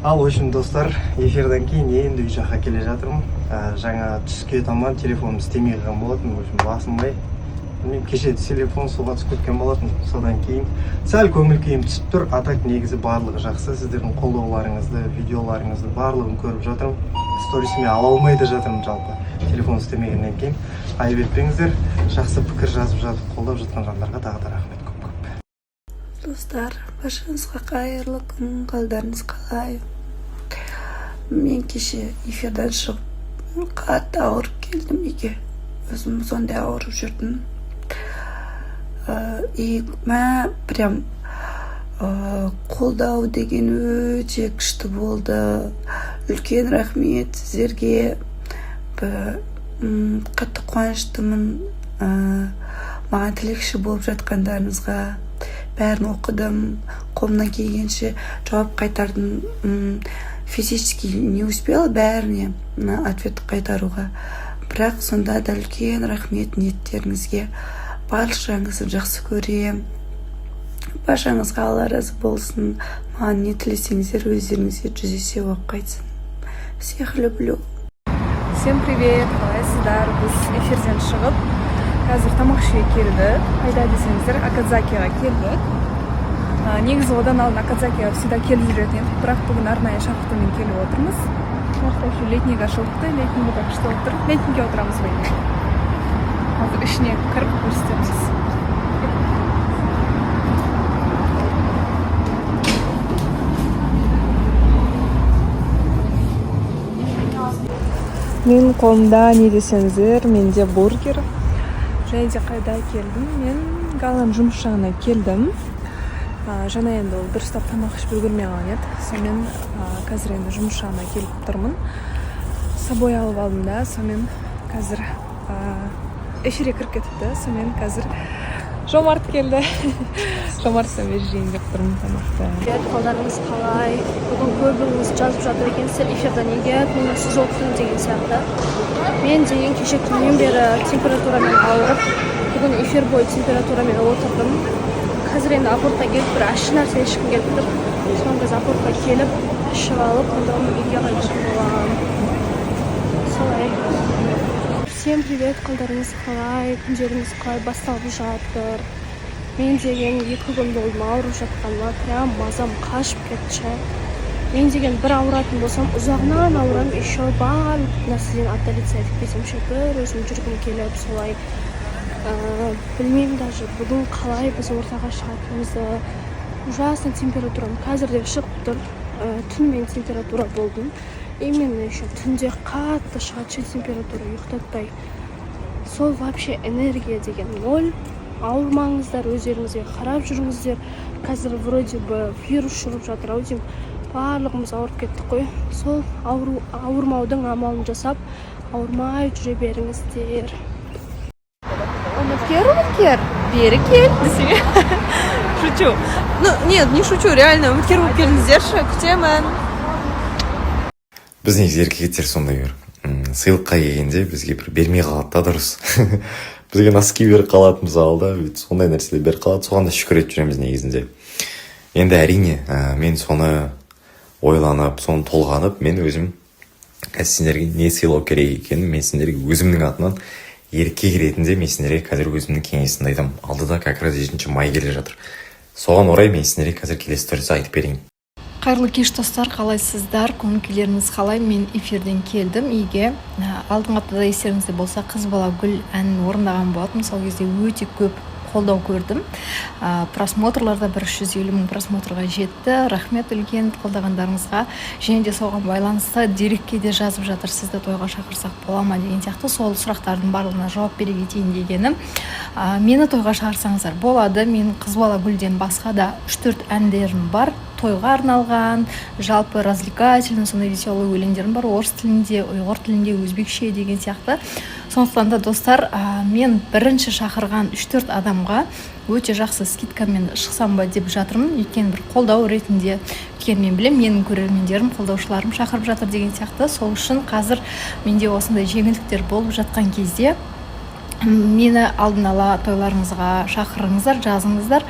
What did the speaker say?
Ал, в общем, достар, эфирден кейін енді үй жаққа келе жатырмын. Жаңа түске таман телефоным істемей қалған болатын. В общем, басылмай, білмеймін, кеше телефон суға түсіп кеткен болатын. Содан кейін сәл көңіл күйім түсіп тұр. А так негізі барлығы жақсы. Сіздердің қолдауларыңызды, видеоларыңызды, барлығын көріп жатырмын. Сторисіме ала алмай да жатырмын жалпы, телефон істемегеннен кейін. Айып етпеңіздер. Жақсы пікір жазып жатып, қолдап жатқан жандарға тағы да рахмет көп көп. Достар, баршаңызға қайырлы күн! Қалдарыңыз қалай? Мен кеше эфирден шығып, қатты ауырып келдім үйге. Өзім сондай ауырып жүрдім. И мә, прям қолдау деген өте күшті болды. Үлкен рахмет сіздерге. Қатты қуаныштымын маған тілекші болып жатқандарыңызға. Бәрін оқыдым, қолымнан келгенше жауап қайтардым. Физически не успела бәріне ответ қайтаруға, бірақ сонда да үлкен рахмет ниеттеріңізге. Баршаңызды жақсы көрем. Баршаңызға Алла разы болсын. Маған не тілесеңіздер, өздеріңізге жүз есе болып қайтсын. Всех люблю. Всем привет, қалайсыздар? Біз эфирден шығып, қазір тамақ ішуге келдік. Қайда десеңіздер, Акадзакиға келдік. Негізі одан алдын Акадзакиға всегда келіп жүретін едік, бірақ бүгін арнайы шақыртумен келіп отырмыз. Мына жақта еще летник ашылыпты, летнигі да күшті болып тұр. Летникке отырамыз бүгін. Қазір ішіне кіріп көрсетеміз. Менің қолымда не десеңіздер, менде бургер. Және де қайда келдім? Мен Галаның жұмыс жағына келдім. Жаңа енді ол дұрыстап тамақ ішіп үлгермей қалған еді. Сонымен қазір енді жұмыс жағына келіп тұрмын. С собой алып алдым да, сонымен қазір эфирге кіріп кетіпті. Сонымен қазір Жомарт келді. Жомарттан бері жейін деп тұрмын тамақты. Привет, қалдарыңыз қалай? Бүгін көбіңіз жазып жатыр екенсіздер, эфирда неге көңілсіз отырдың деген сияқты. Мен деген кеше түннен бері температурамен ауырып, бүгін эфир бойы температурамен отырдым. Қазір енді апортқа келіп, бір ащы нәрсе ішкім келіп тұр. Соны қазір апортқа келіп, ішіп алып, потом үйге қайтатын боламын. Солай. Всем привет, қалдарыңыз қалай? Күндеріңіз қалай басталып жатыр? Мен деген 2 күн болды ауырып жатқаныма, прям мазам қашып кетті ше. Мен деген бір ауыратын болсам, ұзағынан ауырамын, еще барлық нәрседен отдалиться етіп кетемін ше, бір өзім жүргім келіп солай. Білмеймін даже бүгін қалай біз ортаға шығатынымызды. Ужасно температурам қазір де шығып тұр. Түнімен температура болдым. Именно еще түнде қатты шығады ше температура, ұйықтатпай. Сол вообще энергия деген ноль. Ауырмаңыздар, өздеріңізге қарап жүріңіздер. Қазір вроде бы вирус жүріп жатыр ау деймін, барлығымыз ауырып кеттік қой. Сол ауру, ауырмаудың амалын жасап, ауырмай жүре беріңіздер. Үміткер, үміткер, бері кел десең. Шучу. Ну, нет, не шучу, реально, үміткер болып келіңіздерші, күтемін. Біз негізі еркектер сондай бір сыйлыққа келгенде бізге бір бермей қалады да, дұрыс, бізге носки беріп қалады мысалы да, бүйтіп сондай нәрселер беріп қалады. Соған да шүкір етіп жүреміз негізінде. Енді әрине, мен соны ойланып, соны толғанып, мен өзім қазір сендерге не сыйлау керек екенін, мен сендерге өзімнің атынан, еркек ретінде мен сендерге қазір өзімнің кеңесімді айтамын. Алдыда как раз 7 май келе жатыр, соған орай мен сендерге қазір келесі стористе айтып берейін. Қайырлы кеш, достар! Қалайсыздар, көңіл күйлеріңіз қалай? Мен эфирден келдім үйге. Алдыңғы аптада, естеріңізде болса, «Қыз бала гүл» әнін орындаған болатынмын. Сол кезде өте көп қолдау көрдім. Просмотрлар да бір 350 мың просмотрға жетті. Рахмет үлкен қолдағандарыңызға. Және де соған байланысты директке де жазып жатыр, сізді тойға шақырсақ бола ма деген сияқты. Сол сұрақтардың барлығына жауап бере кетейін дегенім. Мені тойға шақырсаңыздар болады. Мен «Қыз бала гүлден» басқа да үш төрт әндерім бар тойға арналған, жалпы развлекательный, сондай веселый өлеңдерім бар орыс тілінде, ұйғыр тілінде, өзбекше деген сияқты. Сондықтан да, достар, мен бірінші шақырған үш төрт адамға өте жақсы скидкамен шықсам ба деп жатырмын, өйткені бір қолдау ретінде, өйткені мен білемін, менің көрермендерім, қолдаушыларым шақырып жатыр деген сияқты. Сол үшін қазір менде осындай жеңілдіктер болып жатқан кезде мені алдын ала тойларыңызға шақырыңыздар, жазыңыздар.